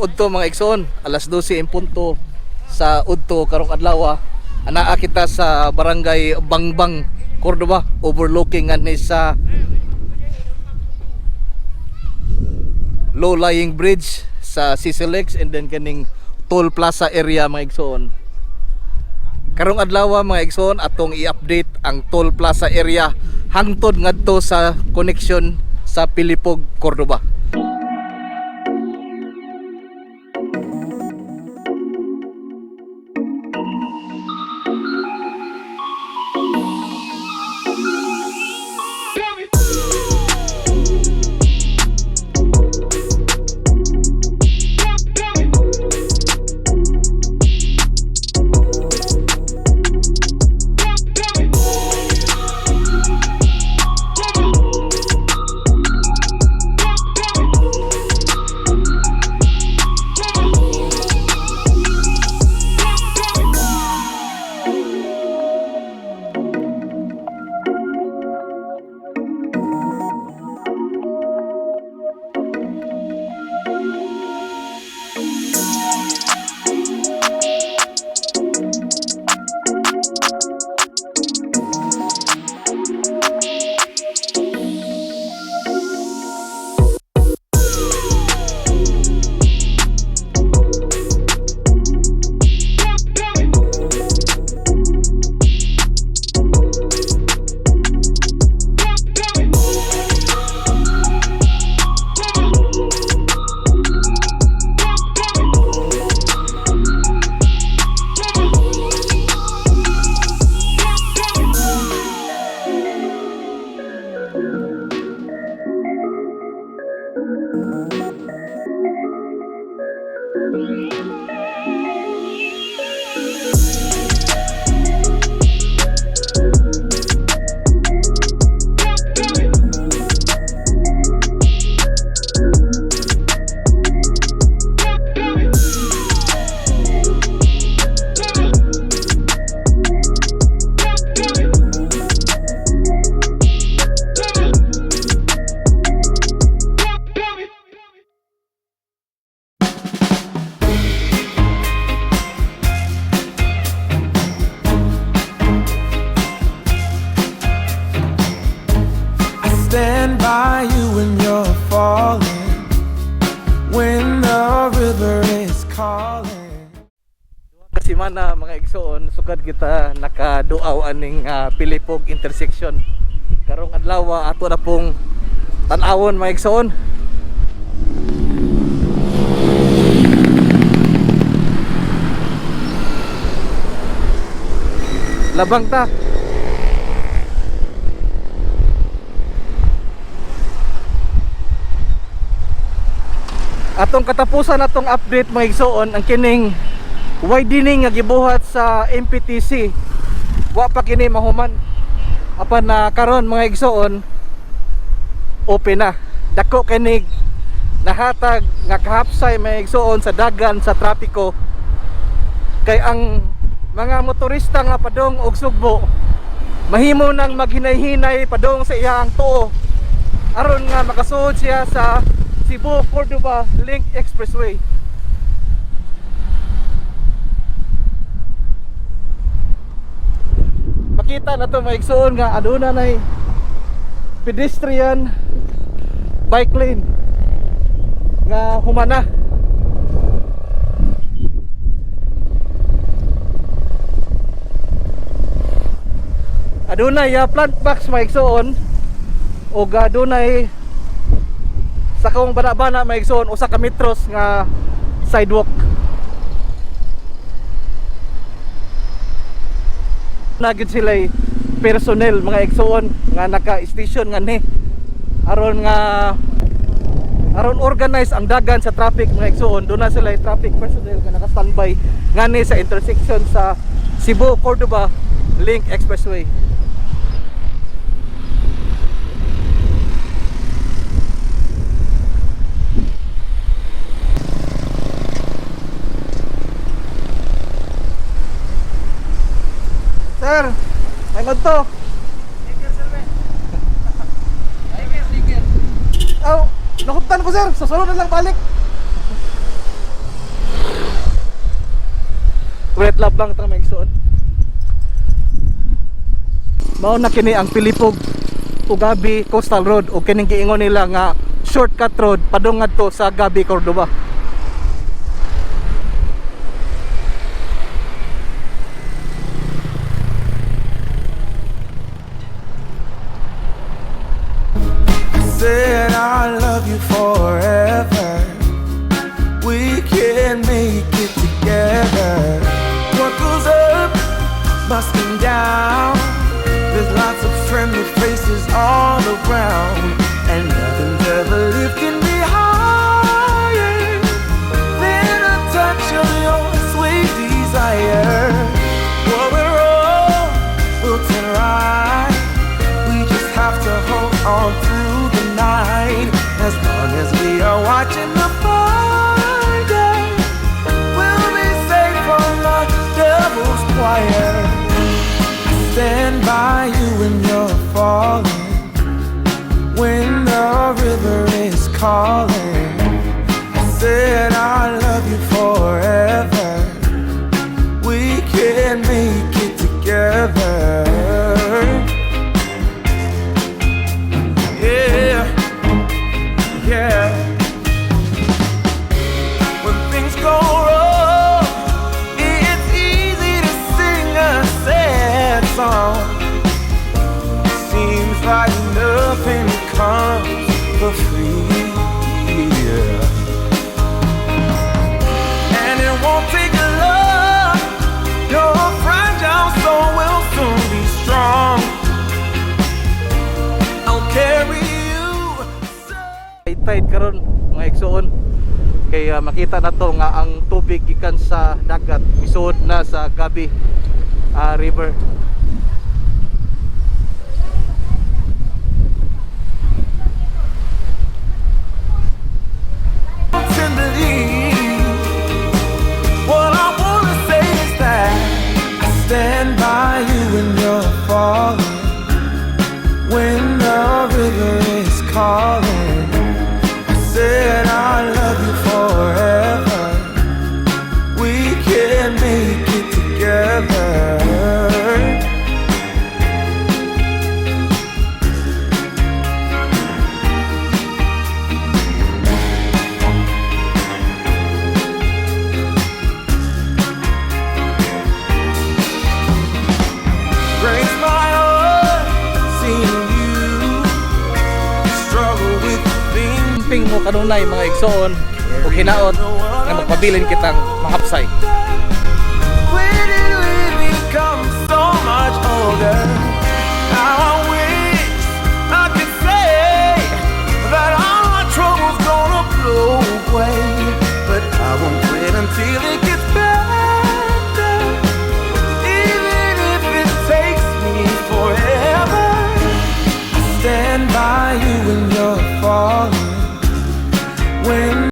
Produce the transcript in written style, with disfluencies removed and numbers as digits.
udto, mga igsoon, alas 12 en punto sa udto karong adlaw. Anaa kita sa Barangay Bangbang, Cordova, overlooking ani sa low-lying bridge sa CCLEX and then kaning Toll Plaza area, mga igsoon. Karong adlaw, mga igsoon, atong i-update ang Toll Plaza area hangtod ngadto sa connection sa Pilipog, Cordova. I stand by you when you're falling, when the river is calling. Kasi mana, mga igsoon, sukad kita nakaduaw aning Pilipog intersection. Karong adlaw, ato na pong tan-awon, mga igsoon. Labang ta. Atong katapusan atong update, mga igsoon, ang kining widening nga gibuhat sa MPTC. Wa pa kini mahuman. Apan na karon, mga igsoon, open na. Dako kinig nahatag nga kahapsay, mga igsoon, sa dagan sa trapiko. Kay ang mga motorista nga padong og Sugbo mahimo nang maghinay-hinay padong sa iyang tuo aron nga makasuod siya sa Cebu Cordova Link Expressway. Makita na to, mga igsoon, nga aduna nay pedestrian bike lane nga humana. Adunay plant box, mga igsoon, ug adunay sa kong bana-bana, mga igsoon, usa ka metros nga sidewalk. Na gid sila personnel, mga igsoon, nga naka-station nga ni aron nga aron organize ang dagan sa traffic, mga igsoon. Doon na sila traffic personnel nga naka-standby ngani sa intersection sa Cebu Cordova Link Expressway. Sir, may to. Oh, nakutan ko, sir. Susunod na lang balik. Wait, labang ta, mga igsoon. Mao na kini ang Pilipog Ugabi Coastal Road o kining giingon nila nga shortcut road padung ngadto sa Gabi, Cordoba. Said I love you forever. We can make it together. What goes up must come down. There's lots of friendly faces all around, and nothing's ever lifting me higher than a touch of your sweet desire. What we're wrong, we'll turn right. We just have to hold on through the night. As long as we are watching the fire, we'll be safe from the devil's choir. I stand by you when you're falling, when the river is calling. I said I love you forever. We can make it together. Yeah. When things go wrong, it's easy to sing a sad song. Seems like nothing comes for free. Yeah. And it won't take a lot. Your fragile soul will soon be strong. I'll carry you. High tide karon, mga igsoon, kay makita na to nga ang tubig gikan sa dagat misuod na sa Gabi River. Tenderly. What I wanna say is that I stand by you when you're falling, when the river is calling. I said I love you forever. We can make it together. Breaks my heart seeing you struggle with things. Ping mo kanunay, mga igsoon, ug hinaot nga magpabilin kitang mahapsay. When did we become so much older?